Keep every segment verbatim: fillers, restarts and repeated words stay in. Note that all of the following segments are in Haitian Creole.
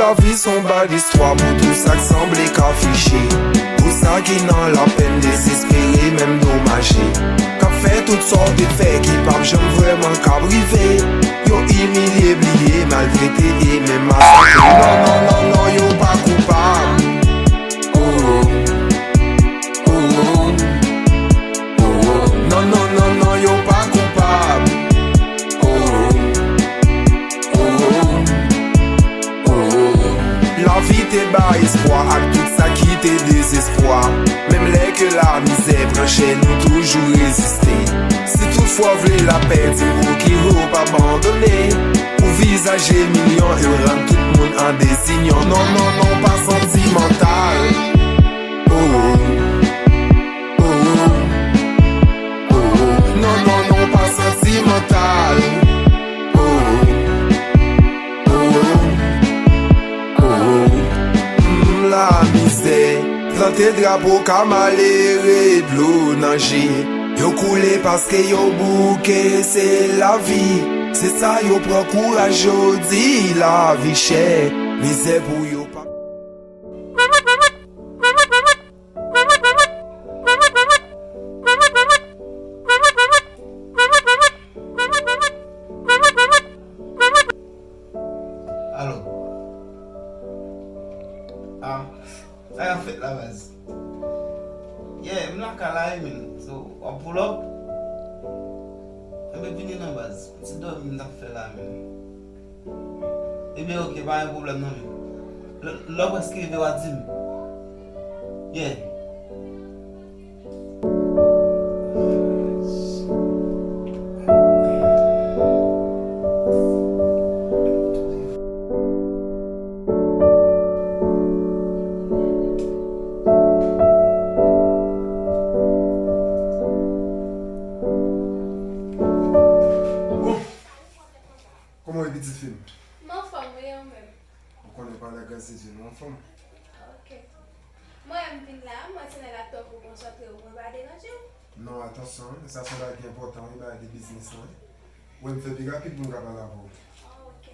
Lavi s on bal istwa pou tout sa k sanble k afiche. Pou sa ki nan lapenn, dezespere, menm domaje. K ap fè tout sa w te fè ki p ap janm vrèman kab rive. Yo imilye, bliye, maltrete e menm masakre. Non, non, non, non, yo pa koupab. Oh, oh, oh, oh. Non, non, non, non, yo pa koupab. Oh, oh, oh, oh. Lavi te bay espwa ak tout sa ki te dezespwa. Menm lè ke lamizè pran chè, nou toujou reziste. Si toutfwa w vle lapè, di m pou ki w p abandone. Pou vizaje milyon e rann tout moun an dezinyon. Non, non, non, pa santimantal. Oh, oh, oh, oh. Non, non, non, pa santimantal. Oh, oh, oh, oh. Mm, lamizè, plante drapo ka malere, dlo nan je. Yo koule paske yo bouke, se lavi. Se sa yo pran kouraj jodi, lavi chè. Mizè pou yo pa. Alo. Ah, sa k ap fèt la, baz? Yeah, m lakay la, wi, men. So, w ap pull up? Enben, vini non, baz. Ti dòmi m t ap fè la, men. Ebyen, oke, pa gen pwoblèm non, men. Lè, lè w prèske rive, w a di m. Yeah. Bon. Kòman w ye, pitit fi m? M anfòm, wi, e ou menm? Ou konnen, pa la gras de Dye, nou anfòm. Ok. Mwen, m vin la, m wè se nan laptòp ou konsantre w, mwen pa deranje w? Non, atansyon, wi, sa se yon bagay ki enpòtan, wi, bagay de biznis lan, wi. Ou wè m fè pi rapid pou m ka pale avè w. Ah, ok.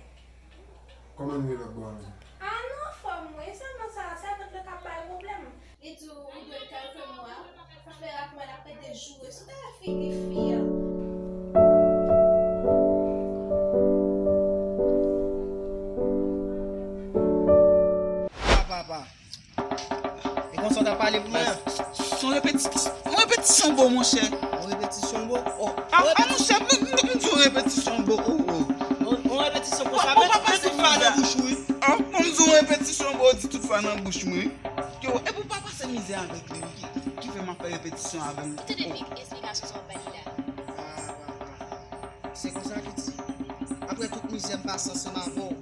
Kòman nou ye lòt bò a menm? Ah, nou anfòm, wi, sèlman sa, sèvant lan k ap bay pwoblèm. Li di w, ou dwe kèlke mwa, sa fè rapman l ap pede joure sou tèt figi fi a. Papa, papa. E konsa w t ap pale pou mwen? Se yon repeti-, yon repetisyon bo, monchè. Yon repetisyon bo? Oh. Ah, ah, monchè, m, m, m di yon repetisyon bo. Oh, oh. Yon, yon repetisyon konsa, oh, men, papa, men se tout pa nan bouch ou, wi. Ah, bon, m di yon repetisyon bo, di tout pa nan bouch mwen. Yo, epi w pa pase mizè avèk li, wi, ki, ki fè m ap fè repetisyon avè l. Koute de pi esplikasyon sa w bay li la. Ah, ah, ah. Se konsa ki di. Apre tout mizè m pase ansanm avè w,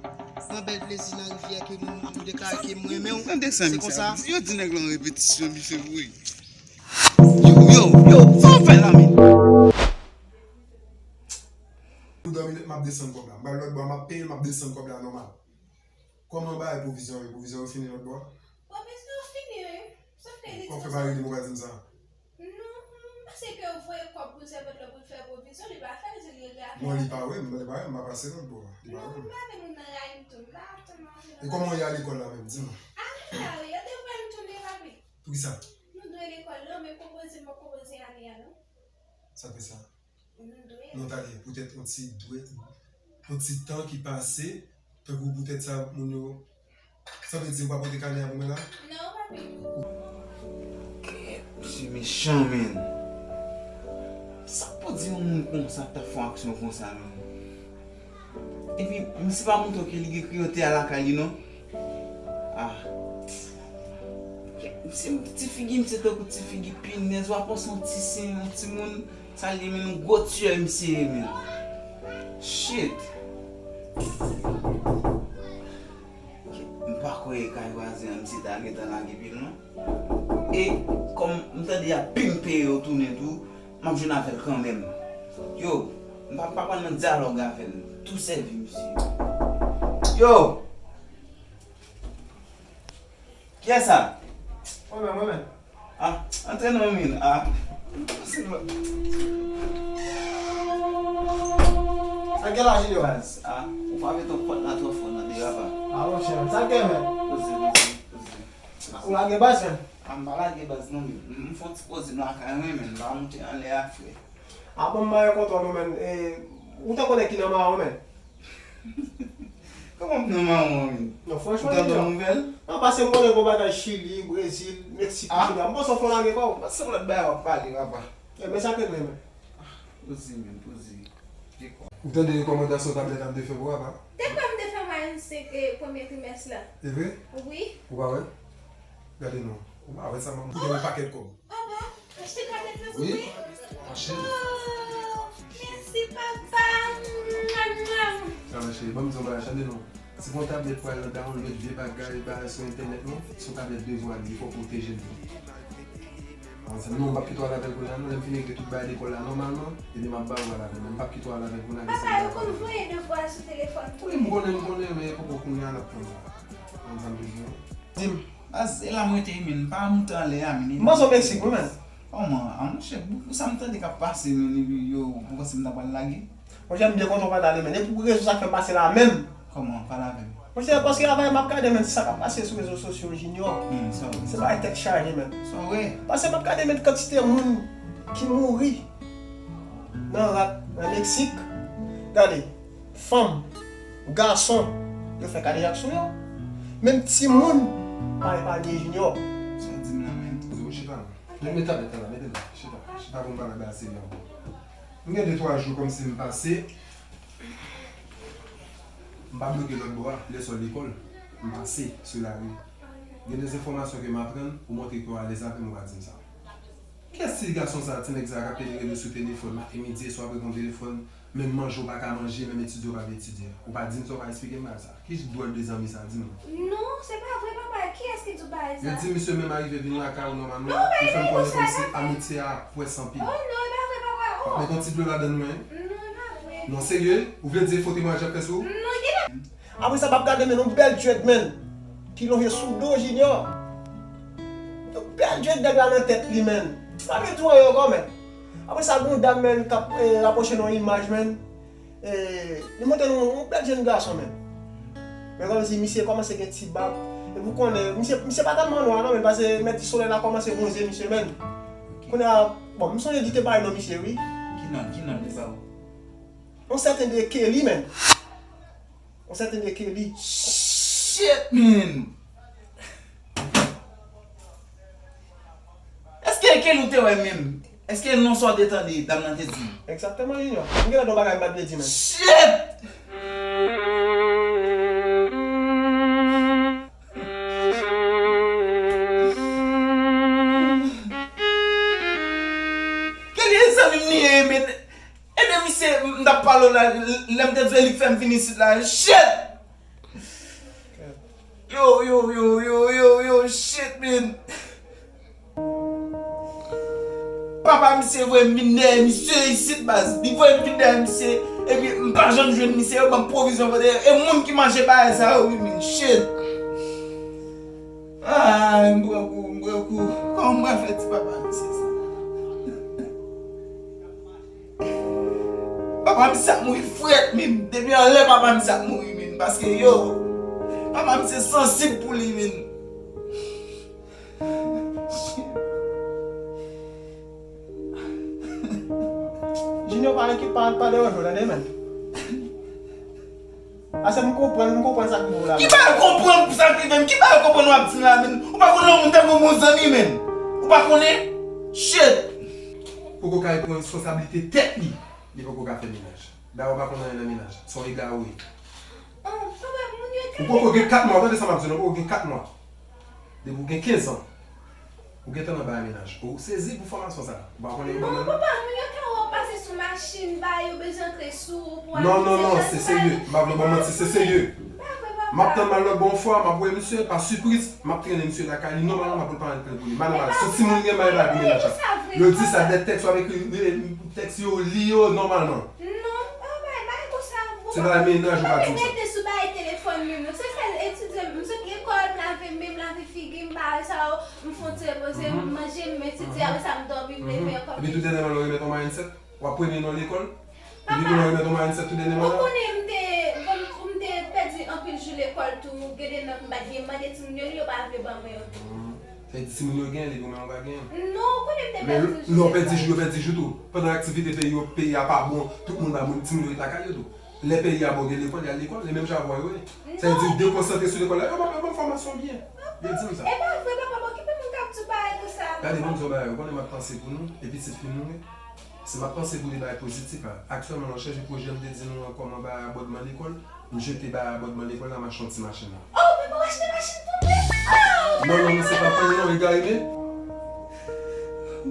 pran bèl plezi nan rivyè ke nou, nou deklare ke m renmen w. Tande sa misye ap di, yo di nèg lan repetisyon, misye vre. Yo, yo, yo, sa w fè la, men? Pou dòmi nèt, m ap desann kòb la. M pral lòt bò, m ap peye l, m ap desann kòb la nòmal. Kòman bagay pwovizyon yo? Pwovizyon yo fini lòt bò a? Pwovizyon yo fini, wi. Sòf ke li di konsa. Kòman w fè pa rele m, ou pa di m sa? Non, m panse ke w voye kòb pou sèvant lan pou l fè pwovizyon, li pa fè l, se li regle afè l. Non, li pa wè m, li pa wè m, m pa pase lòt bò a. Li pa wè m. Non, m pa vle moun nan rayi m tou, m pa ap tann manje nan. E kòman w ye a lekòl la menm, di m? Ah, m la wi, yo te voye m tounen, papi. Poukisa? Nou dwe lekòl la, men konpoze m ap konpoze ane a, non? Sa fè sa? Nou dwe. Non, tande, poutèt yon ti dwe, yon ti tan ki pase, tankou poutèt sa, moun yo, sa vle di ou pa pote kanè a pou mwen la? Non, papi. Kèt, misye mechan, men. Sa k pou di yon moun konsa t ap fè yon aksyon konsa, men? Epi, misye pa montre w ke li gen kriyote a lakay li, non? Ah. Kèt, misye, ti figi misye tankou ti figi pinèz, w ap panse yon ti sen, yon timoun. Sa l ye, men yon gwo tiyè misye ye, men. Shit. M pa kwè e kay vwazen an misye ta gentan lage pye l non. E kòm m tande y ap pimpe yo tounen tou, m ap jwenn avè l kanmenm. Yo, m pa, m pa pral nan dyalòg avè l. Tou sèvi misye. Yo! Kiyès sa? Mwen menm, mwen menm. Ah, antre non, men. Ah. Sa gen la, Junior? Baz, ah, ou frape twòp pòt la twò fò nan, derapaj. A, monchè, sa k gen, men? Poze, poze, poze. Ou lage baz, men? A, m pa lage baz, non, men. M fè yon ti poze nan lakay mwen, men. M pa monte anlè a, frè. A, bon, m pa gen kontwòl, non, men. E, ou te konnen ki nan mawon, men? Kòman m nan mawon, men? Non, franchman, ou te ban nouvèl? Non, paske m konnen gon bagay Chili, Brezil, Meksik, Kenya. M panse w fè w lage kò w. Mwen se lòt bagay w ap pale, papa. E, men sa k regle, men. Poze, men, poze. Ou tande rekòmandasyon tablèt a m te fè pou w a, pa? Te kwè m te fè mwayen senk, e, premye trimès la. E vre? Wi. Ou pa wè? Gade non. Ou pa wè sa, manman? Ou gen yon pakèt kòb. Ah bon? Achte tablèt la pou mwen? Wi. Achte. Oh, mèsi, papa. Mwa, mwa. Sa va, cheri. Ban m di w yon bagay, tande non. Se pa yon tablèt pou al nan download vye bagay, bagay sou entènèt, non. Se yon tablèt devwa li ye, fò w pwoteje l tou. Ansanm, non, m p ap kite w al avè l kounye a, non. Lè m fin regle tout bagay lekòl la nòmalman, epi m ap ba ou al avè l. Men m p ap kite w al avè l kounye a, gen sa m ta fè. Papa, yo konn voye devwa sou telefòn tou. Wi, m konnen, m konnen, men poko kounye a n ap tann. Ansanm, bezwen. Di m. Baz, e la mwen te ye, men m pa monte anlè a, men. M panse w Meksik, wi, men. Kòman? A, monchè, pou sa m tande k ap pase, men, epi yo, ou panse m ta pral lage? Monchè, m byen kontan w pa t ale, men. E pou rezon sa k fè m pase la menm. Kòman? Pale avè m. Monchè, paske avè m ap gade, men, sa k ap pase sou rezo sosyo, Junior. Hmm, sa vre. Se bagay tèt chaje, men. Sa vre. Paske m ap gade, men, kantite moun ki mouri nan rak nan Meksik. Gade, fanm, gason, yo fè kadejak sou yo. Menm timoun pa epanye, Junior. Sa w di m nan, men. Poze w chita non. Mete, mete tablèt la, mete l la. Chita, chita pou m pale bagay serye ankò. M gen de twa jou kòmsi m pase. M pa bloke lòt bò a, lè sòl lekòl, m pase sou lari. Gen de enfòmasyon ke m aprann, ou montre ke w alèz avè m, ou pa di m sa. Kiyès ti gason sa, ti nèg sa k ap pede rele sou telefòn, maten, midi e swa, ap reponn telefòn, menm manje w pa ka manje, menm etidye w pa vle etidye. Ou pa di m sa, ou pa eksplike m bagay sa. Ki dwòl de zanmi sa, di m non. Non, se pa vre, papa. Kiyès ki di w bagay sa? Yo di misye menm arive vin lakay ou nòmalman, li fè m konnen kòmsi amitye a pwès anpil. Oh non, e pa vre, papa. Oh. Met yon ti dlo ladan nou, en. Non, e pa vre. Non, serye? Ou vle di e fo temwayaj y ap fè sou ou? Non, genlè. Apre sa, m ap gade, men, yon bèl dread, men, ki lonje sou do Junior. Yon bèl dread nèg la nan tèt li, men. M pa vle di w anyen ankò, men. Apre sa, gon dam, men, k ap, eh, rapwoche nan yon imaj, men. Eh, li montre nou yon bèl jenn gason, men. Men kòmsi misye kòmanse gen ti bab. Epi w konnen, misye, misye pa tèlman nwa, non, men, paske mèt di solèy la kòmanse bwonze misye, men. Kounye a, bon, m sonje di te bay non misye, wi. Ki non, ki non li ba w? Yon sèten de Kelly, men. Yon sèten de Kelly. Shit, man! Èske e Kelly ou te wè menm? Èske non sa w te tande dam nan te di? Egzakteman, Junior. M genlè gen yon bagay m pa t vle di, men. Shit! Kelly e zanmi m li ye, men. Ebyen, misye, m t ap pale w la, l-, lè m te di w e li k fè m vin isit la, shit! Yo, yo, yo, yo, yo, yo, shit, man! Papa misye voye m vin dèyè misye isit, baz. Li voye m vin dèyè misye, epi m pa janm jwenn misye, yo ban m pwovizyon, e moun ki manje bagay sa yo, wi, man, shit! Ay, m pran kou, m pran kou. Kòman m pral fè ti papa misye sa? Papa misye ap mouri frèt, men. Depi anlè papa misye ap mouri, men. Paske, yo, papa misye sansib pou li, men. Junior, pa, pa, pa deranje w, tande, men. Ase m konprann, m konprann sa k rive w la, men. Ki bagay konprann pou sa k rive m? Ki bagay konprann w ap di m la, men? Ou pa konn lè yon moun te gon bon zanmi, men? Ou pa konnen? Shit! Poko ka pran responsablite tèt li, li poko ka fè menaj. Dayè, ou pa konn anyen nan menaj. Se yon egare w ye. Ou poko gen kat mwa, tande sa m ap di w, ou poko gen kat mwa. Depi w gen kenz an, ou gentan nan bay menaj. Ou sezi pou enfòmasyon sa a. Ou pa konnen yo ban manti. Non, papa, moun yo ka wè w pase sou machin, ba yo bezwen antre sou ou pou... Non, non, non, se serye. M pa vle w ban manti, se serye. M ap tann m al lòt bò yon fwa, m ap voye misye pa sipriz, m ap trennen misye lakay li, nòmalman m ap pran l pou li. Manman, se timoun gen bay bay pou menaj la. Yo di sa, de tèks w ap ekri, tèks yo, li yo nòmalman. Non, pa bay, bay konsa. Se pa menaj ou pa di sa. Mete sou bay telefòn menm non. Se sèl etidye, m sot lekòl, m lave men, m lave figi m, bagay sa yo, m fon ti repoze, m manje, m etidye, apre sa m dòmi, m leve ankò. Epi tou dènyèman, ou remèt yon mindset, w ap premye nan lekòl. Epi kounye a, ou remèt yon mindset tou dènyèman la. Ou konnen m te, m, m te pèdi anpil jou. lekòl tou, gen de nòt m pa t gen, m mande timoun yo, li yo pa vle ban mwen yo tou. Hmm. Sa vle di timoun yo gen, epi ou menm ou pa gen? Non, ou konnen m te pèdi jou. Lè w pèdi jou, yo pèdi jou tou. Pandan aktivite peyi yo, peyi a pa bon, tout moun pa bon, timoun yo ret lakay yo tou. Lè peyi a bon, gen lekòl, y al lekòl, e menm jan avè w yo ye. Sa vle di, dekonsantre sou lekòl la, yo ban, yo ban fòmasyon byen. Yo di m sa. E pa vre, papa, m okipe moun k ap di bagay konsa. Gade, ban m di w yon bagay, ou konnen m ap panse pou nou, e pitit fi m nou ye. Si m ap panse pou de bagay pozitif, a, aktyèlman, nan chèche pwojè m te di nou an kòman bagay abòdman lekòl, m jete bagay abòdman lekòl la, m achte yon ti machin la. Oh, papa, w achte machin pou mwen? Oh! Non, non, non, se pa fanmi non, egare, men.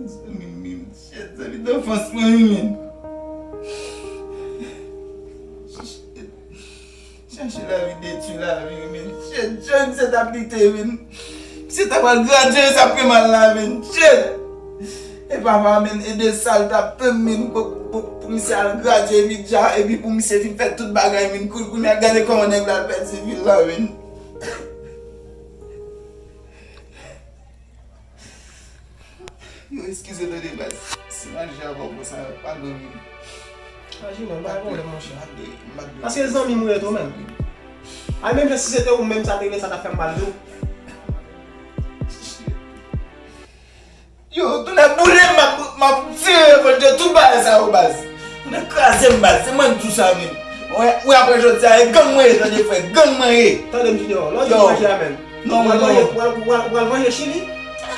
Zanmi m, shit, zanmi danfans mwen, wi, men. Shit. Chache lavi, detwi lavi, men. Shit, jèn, se t ap lite, men. Misye ta pral gradye, sa fè mal la, men. Shit! E papa, men, e de sa l t ap tann, men, pou, pou, pou misye al gradye vit ja, epi pou misye fin fè tout bagay, men. Kou-, kounye a, gade kòman nèg la al pèdi vi l la, men. Yo, eskize tande, baz. Si m aji avè w konsa, padon, men. Aji non, pa gen pwoblèm, monchè. Paske zanmi m ou ye tou, menm. Ay, menm jan si se te ou menm, sa te rive, sa t ap fè m mal tou. Yo, tounen boule m, m ap, m ap tire revòltè tout bagay sa yo, baz. Tounen kraze m, baz. Se mwen k di w sa, men. Ou wè, ou wè, apre jodi a, e gang mwen ye, tande, frè, gang mwen ye. Tande m, Junior, lè w di manje a menm. Non, non. Ou pral vanje, ou pral, ou pral, ou pral vanje Chili?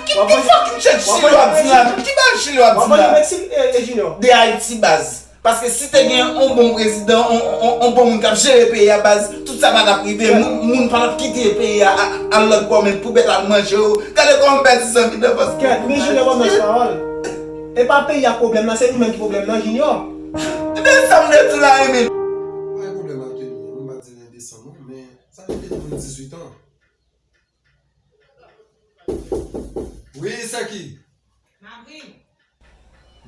Ki, ki fucking shit Chili w ap di la? Ki bagay Chili w ap di la? W ap vanje Meksik, e, e, Junior? De Ayiti, baz. Paske si te gen yon bon prezidan, yon, yon, yon bon moun k ap jere peyi a, baz, tout sa pa t ap rive. Moun, moun pa t ap kite peyi a, a, al lòt bò, men pou bèt al manje yo. Gade kòman m pèdi zanmi danfans mwen. Kèt, men Junior, ban m nan pawòl. E pa peyi a k pwoblèm nan, se nou menm ki pwoblèm nan, Junior. Ebyen, sa m te di w la, Emil. Pa gen pwoblèm, Anthony. Mwen pa di l endesan, non, men sa vle di moun dizuit an. Wi, se ki? Mabrine.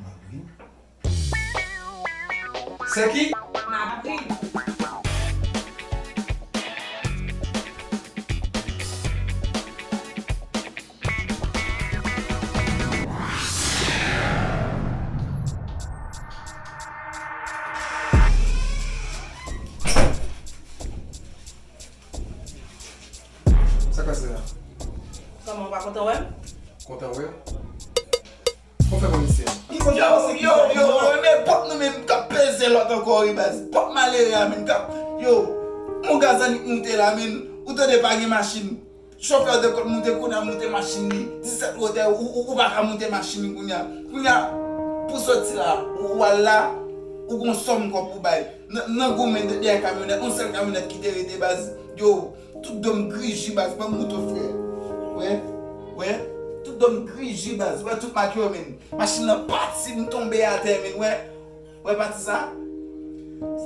Mabrine? Se ki? Mabrine. Sa k pase la? Kòman, ou pa kontan wè m? Kontan wè w? Kòman fè konn misye? Yo, yo, yo, yo, men pòt nou menm k ap peze lòt ankò, wi, baz. Pòt malere a menm k ap, yo, yon gaz annik moute la, men, ou tande pa gen machin. Chofè de kòt moute, kounye a moute machin li, disèt wotè, ou, ou, ou pa ka moute machin li kounye a. Kounye a, pou soti la, ou, ou al la, ou gon sòm kòb pou bay. Nan, nan goumen dèyè kamyonèt, yon sèl kamyonèt ki te rete, baz. Yo, tout do m griji, baz, ban m mouto, frè. Wè, wè, tout do m griji, baz. Wè, tout mak yo, men. Machin nan pati, m tonbe atè, men. Wè, wè, pati sa.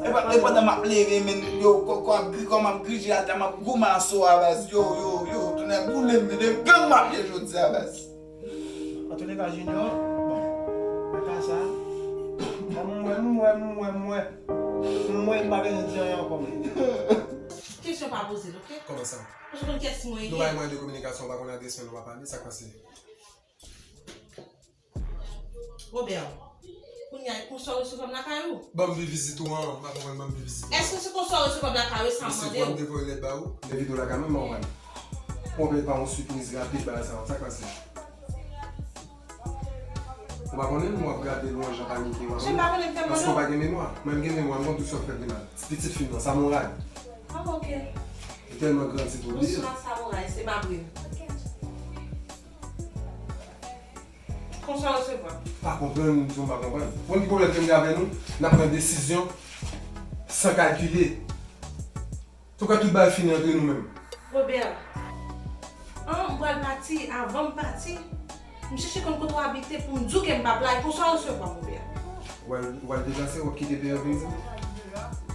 E pa, e pandan m ap leve, men, yo, kò, kò ap gri, kò m ap griji atè, m ap goumen aso a, baz. Yo, yo, yo, tounen boule m, men, de gang m ap ye jodi a, baz. Antouleka, Junior, bon, nan ka sa, m wè, m wè, m wè, m wè, m wè m pa bezwen di anyen ankò, men. Kesyon pa poze l, oke? Kòman sa? Ou konn kiyès mwen ye? Nou bay mwayen de kominikasyon, ou pa konn adrès mwen, nou pa pale, sa k pase? Robert, kounye a, konsa w resevwa m lakay ou? Ban m vin vizite w an, m pa konprann, ban m vin vizite w. Èske se konsa w resevwa m lakay ou, sa m mande w? Mesye, fò m te voye lèt ba ou. Envite w lakay mwen, mwen. Konplèt pa yon sipriz rapid, bagay sa yo. Sa k pase? Ou pa konnen, mwen ap gade lwanj an panike, w a konnen. Paske w pa gen memwa. Mwen, m gen memwa, m konn tout sa w fè de mal. Ti pitit fi m nan, sa m yon rad. Ah, ok. Li tèlman grandi pou li. Bonswa, Samouraï, se Mabrine. Konsa w resevwa. Pa konprann, m di w m pa konprann. Konn ki pwoblèm ke m gen avè nou? N ap pran desizyon san kalkile. Toukè tout bagay fini antre nou menm. Robert, an, m pral pati, avan m pati, m chèche konn kote w abite pou m di w ke m p ap la, e konsa w resevwa m, Robert. W al, w al deplase, w ap kite peyi an vin di m?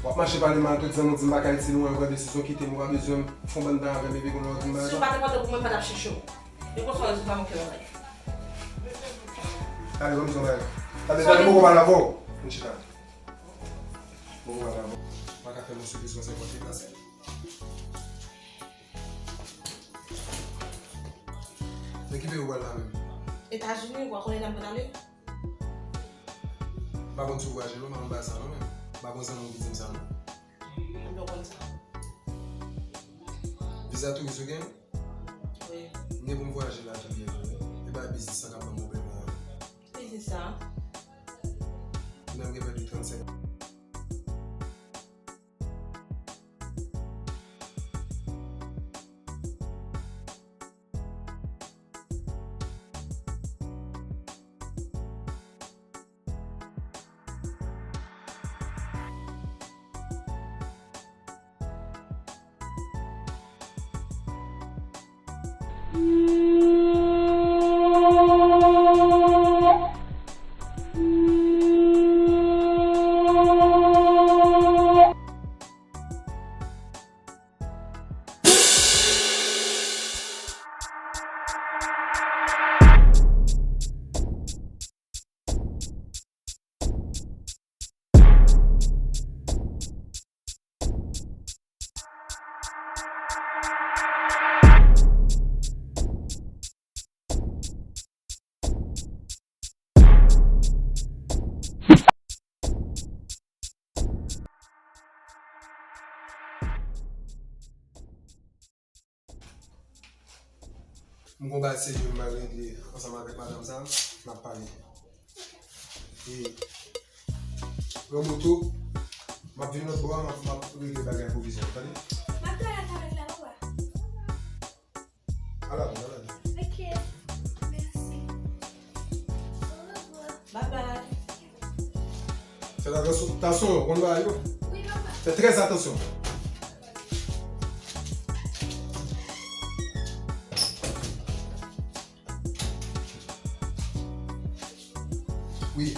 W ap mache pale mal tout zanmi w di m pa ka iti lwen, w pran desizyon kite m, ou pa bezwen fè yon bann tan avè m, epi kounye a w di m bagay sa? Si w pa te pòte pou mwen, m pa t ap chèche w. E konsa w resevwa m, ok, bye bye. Talè, ban m di w yon bagay. Talè, talè, m poko pale avè w. Vin chita. Bon, vwala, bon. M pa ka fè nou sipriz konsa, konsa, konsa. Men ki peyi w pral la menm? Etazini, ou pa konnen la m pral ale? M pa konn sou vwayaje non, m pa konn bagay sa non menm. M pa konn zanmi w ki di m sa non. M pa konn sa. Viza touris ou gen? Wi. M gen pou m vwayaje la tou byento, wi. E pa biznis sa k ap ban m pwoblèm la, wi. Biznis sa? Kounye a m gen pèdi trannsenk. M gon bagay serye m pral regle ansanm avèk madanm sa, n ap pale. E, Rambo tou, m ap vin lòt bò a, m ap, m ap regle bagay pwovizwa, tande? M ap travay avèk la, papa. Ala, ala. Ok. Mèsi. Au revoir. Bye bye. Fè atansyon, atansyon, konn bagay yo. Wi, papa. Fè trè atansyon. Wi.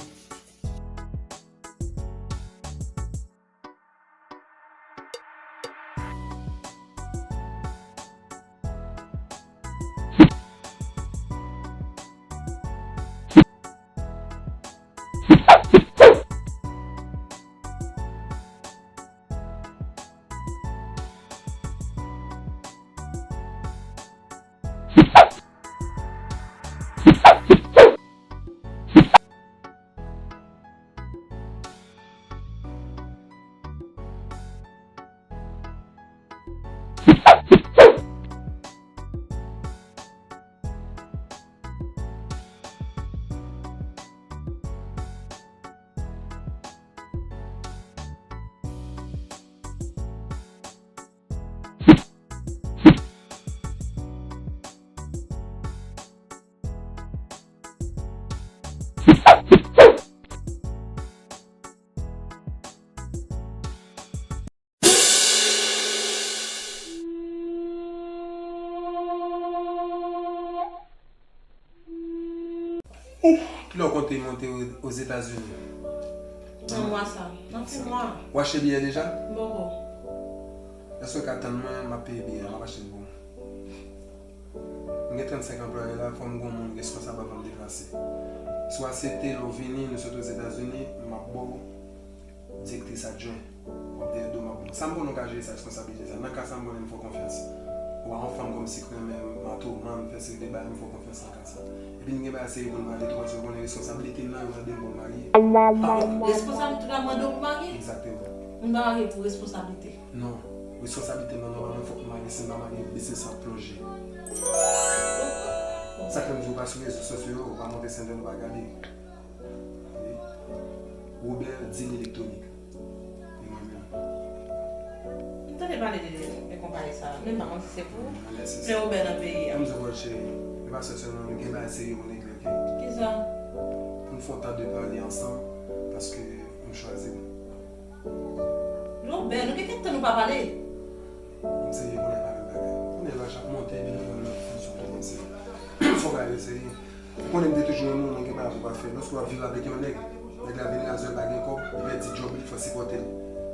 Kilè w konte monte Ozetazini? Nan mwa sa. Nan fen mwa. Ou achte biyè deja? M poko. Èske w ka tann mwen, m ap peye biyè a, m ap achte l pou ou. M gen trannsenk anplwaye la, fò m gon moun responsab anvan m deplase. Si w aksepte, lè w vini, nou sot Ozetazini, m ap ba w direktris adjwen. W ap dèyè do m ap bon. Sa m konnen w ka jere sa, responsablite sa. Nan ka sa m konnen m fè w konfyans. Ou pa yon fanm kòmsi k renmen mato, man, fè seri de bagay, m fè w konfyans nan ka sa. Epi n gen bagay serye pou n pale tou, paske w konnen responsablite m nan yo mande m pou m marye. Responsab tou la mande w pou marye? Egzakteman. Moun pa marye pou responsablite. Non. Responsablite m nan, nòmalman, fòk m marye. Si m pa marye, biznis lan ap plonje. Sa k fè m di w pa sou rezo sosyo yo, ou pa monte sendèl, ou pa gade. Robert Deal Electronic. E mwen menm. M tande pale de, de konpayi sa, men m pa konn si se pou ou. Men Robert nan peyi a. Kòm di w, cheri, e pa sèl sèlman, nou gen bagay serye pou n regle, oke? Kisa? Pou n fè yon tan de pale ansanm, paske m chwazi w. Robert, nou gen kèk tan nou pa pale. M serye, konnen pa menm bagay. Konnen laj ap monte, epi nou pran lòt fanm sou kòmanse. Fò bagay yo serye. Ou konnen m te toujou renmen w, men gen bagay pou w pa fè. Lòske w ap viv avèk yon nèg, nèg la vin raze w, l pa gen kòb, li pèdi djòb li, fò w sipòte l.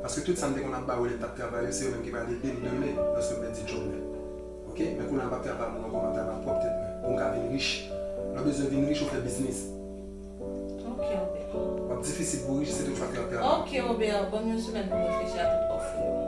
Paske tout sa m te konn ap ba ou lè m t ap travay yo, se yo menm ki pral ede m demen, lòske m pèdi djòb mwen. Oke? Men kounye a m p ap travay pou moun ankò, m ap travay pwòp tèt mwen, pou m ka vin rich. Lè w bezwen vin rich, ou fè biznis. Ok, Robert. W ap difisil pou w rich, se tout fwa ke w ap travay. Ok, Robert, ban m yon semèn pou m reflechi a tout òf ou yo.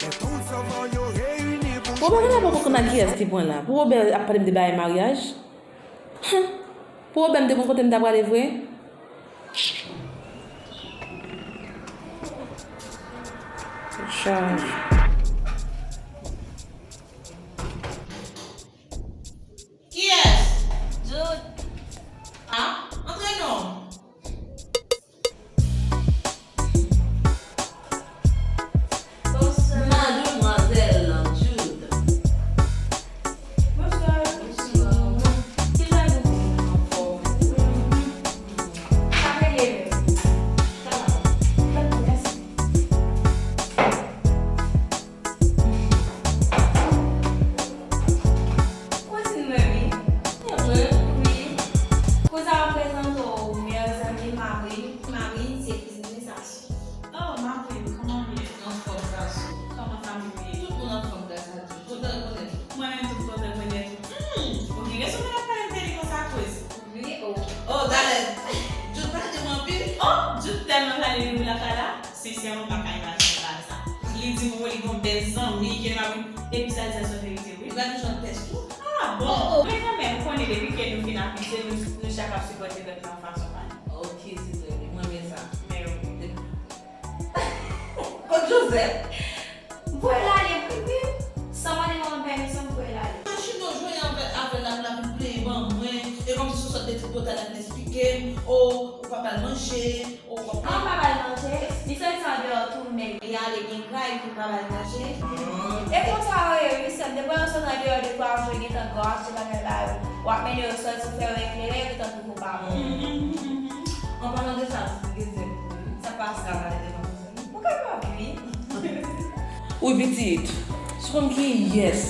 Lè tout savan yo reyini pou Robert, gade poko konn a kiyès ki pran la. Pou Robert ap pale m de bagay maryaj. Hum. Pou Robert m te konn kote m ta prale vre. Chaj. Kiyès? Jude. Ah, antre non. Bonswa. Mademwazèl Jude. Bonswa. Bonswa. Kijan nou ye? Anfòm. Sa rele menm. Sa va. Mèsi. Kouzin mwen, wi. E vre? Wi. Kouzin, m ap prezante w meyè zanmi m, Marie. Marie, se kouzin mwen, Sasou. Oh, Marie, kòman w ye? Anfòm, Sasou. Kòman fanmi w ye? Tout moun anfòm, gras a Dye. Kontan rekonèt ou. Mwen menm tou, m kontan rekonèt ou. Hmm, ou gen rezon lè w ap pale m de li konsa, kouz. Wi, o. Oh, Dalè, Jude pale de mwen anpil. Oh, Jude tèlman pale de ou lakay la, sensèman, m pa ka imajine bagay sa. Li di m, wi, li gon bèl zanmi, ke l pa wi. Epi sa, li di a se yon verite, wi. Li pa toujou ap tès tou. Ah, bon. Oh, oh. Men kanmenm, ou konnen, depi ke nou fin abitye, nou, nou chak ap sipòte lòt nan fason pa nou. Ok, se trè byen. Mwen renmen sa. Men wi. Kot Joseph? M voye l ale, wi, wi. San mande manman m pèmisyon, m voye l ale. Machine nou jwe avè, avè l la, pou l ap vin plenyen ban mwen. E kòmsi se yon sòt de tripotay l ap vin eksplike m. O, ou pa pral manje, o, ou pa pral. An, m pa pral manje. Li soti andeyò tou, men li ale byen gra, epi l pa pral manje. Ah. E konsa yo ye, wi, sè m. Depi w sot andeyò de twa jou, gentan gwo achte bagay ba yo. W ap mennen yo sòti, fè yo eklere, yo gentan twouve w pa bon. Mhm, mhm. An palan de sa, m gen zèb pou ou. Sa pase? Ka pale de mwen. Ou kapab, wi. Wi, pitit. Se konn kiyès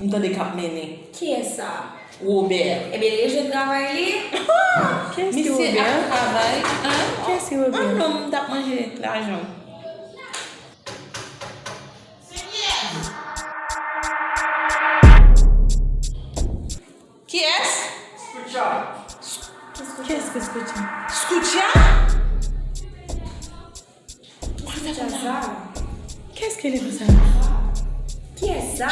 m tande k ap mennen? Kiyès sa? Robert. Ebyen, li jwenn travay li. Kiyès ki Robert? Misye ap travay, en? Kiyès ki Robert? An non, m t ap manje lajan. Kiyès? Scoutcha. Kiyès ki Scoutcha? Scoutcha? Kiyès ki li konsa? Kiyès sa?